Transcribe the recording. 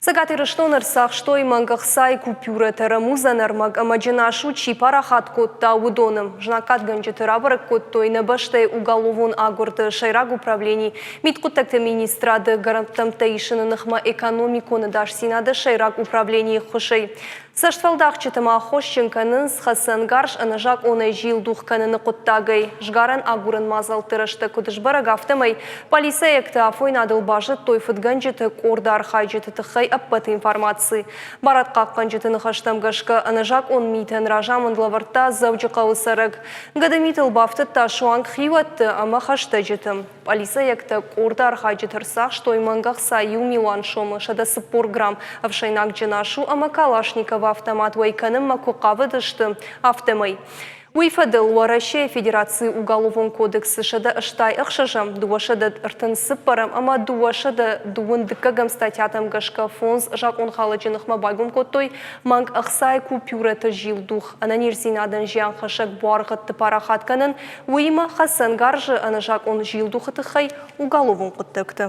Цӕгат Ирыстоны ӕрцахстой мӕнг ӕхцайы купюрӕтӕ, рӕмудзӕн ӕрмӕг ӕмӕ джынасу чи парахат кодта, уыдоны. Знаггадгӕнджыты рабӕрӕг кодтой нӕ бӕстӕйы уголовон агуырды сӕйраг управлени, мидхъуыддӕгты министрады гӕрӕнттӕмттӕ исыны ныхмӕ экономикон ӕдасдзинады сӕйраг управленийы ӕххуысӕй. Цӕстфӕлдахджыты ма аххосджын кӕнынц хӕцӕнгарз ӕнӕзакъонӕй зилдух кӕныны хъуыддагӕй. Сгарӕн-агурӕн мадзӕлтты рӕстӕг куыд сбӕрӕг, афтӕмӕй пъӕлицӕйӕгтӕ афойнадыл базыдтой фыдгӕнджыты къорды архайджыты тыххӕй ӕппӕт информаци. Барадхъахъхъӕнджыты ныхӕстӕм гӕсгӕ, ӕнӕзакъон митӕн разамынд лӕвӕрдта Дзӕуджыхъӕуы цӕрӕг. Гӕдымитыл бафтыдта суанг хиуӕтты ӕмӕ хӕстӕджыты. Пъӕлицӕйӕгтӕ къорды архайджыты ӕрцахстой мӕнг ӕхца иу милуан сомы 140 грамм ӕфсӕйнаг джынасу ӕмӕ Калашниковы автомат уӕй кӕнынмӕ куы хъавыдысты, афтӕмӕй. Уый фӕдыл Уӕрӕсейы Федерацийы Уголовон кодексы 186-ӕм, 234-ӕм ӕмӕ 222-ӕм статьятӕм гӕсгӕ фондз закъонхалӕджы ныхмӕ байгом кодтой мӕнг ӕхцайы купюрӕты зилдух, ӕнӕниздзинадӕн зианхӕссӕг буаргъӕдты парахат кӕнын, Уыимӕ хӕцӕнгарзы ӕнӕзакъон зилдухы тыххӕй уголовон хъуыддӕгты.